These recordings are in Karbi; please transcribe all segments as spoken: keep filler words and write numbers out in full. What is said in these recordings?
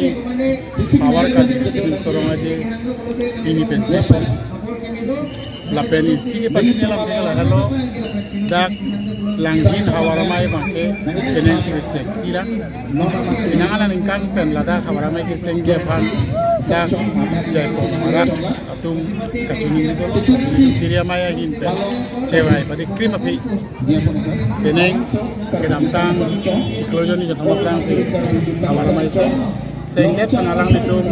Pini havar kali Sorong Aje pini pen chepon. Lapen isi kepachini alam ke lahelo, dak Langhin Havar Amei abangke penang si chengsi lang. Penang aningkan pen ladak Havar Amei kesengji aphan dak Jaipong Marak atum kachini dolo, piri amei ahin pen chevai padi krim aphi penang kedamtang chiklo jonni jon aphrangsi Havar Amei seng, sengdet pen alanglitum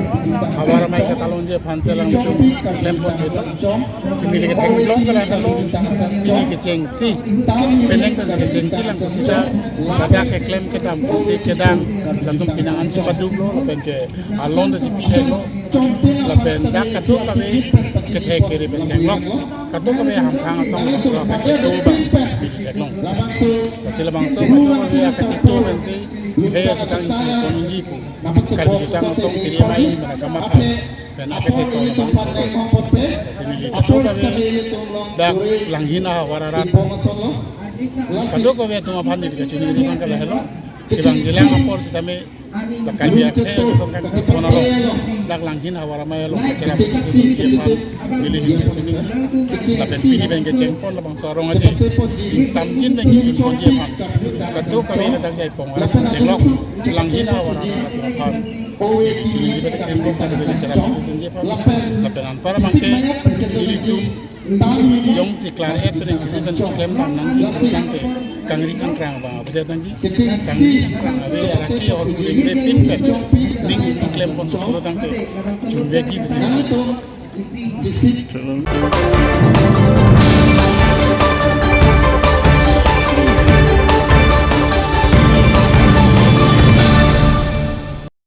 Havar Amei katalonji aphan si alanglitum klempon dolo. Si neli ketheklong ke lahelo, neli kechengsi, penang pen kechengsi lang kusita, ladak keklem kedam, kesi kedam, latum penang an si paduklo, lapen ke alon si pitheklo, lapen dak kadokave kethek kere pen chenglok, kadokave hamphang asong asong kachito abang neli theklong. Lasi labangso kadokave kachito pensi khei atang isi konji pu. Karbi Anglong asong piri amei mena kamatha pen akachito abang. Lasi neli kadokave dak Langhin Havar arat kadokave atum aphan neli kachini abang ke lahelo. Kevangjilang apor sitame dak Karbi akhei atum kangkang pon along, dak Langhin Havar Amei along kacherap keji aphan neli hin kachini. Lapen pini pen kechengpon labangso arong aje, ingsamjin pen kechengponji aphan, kadokave ladak Jaipong Marak chenglok Langhin Havar arat aphan neli chini pen kechengpon, cherap keji aphan. Lapen anpar abangke nelitum jongsi klar-et pen isi pen klem dam nangji tangte, kangri kangkrang abang avedet nangji. Kangri kangkrang ave, araki ahormu lengre pin pen ning isi klempon solo tangte chunvekji pusi.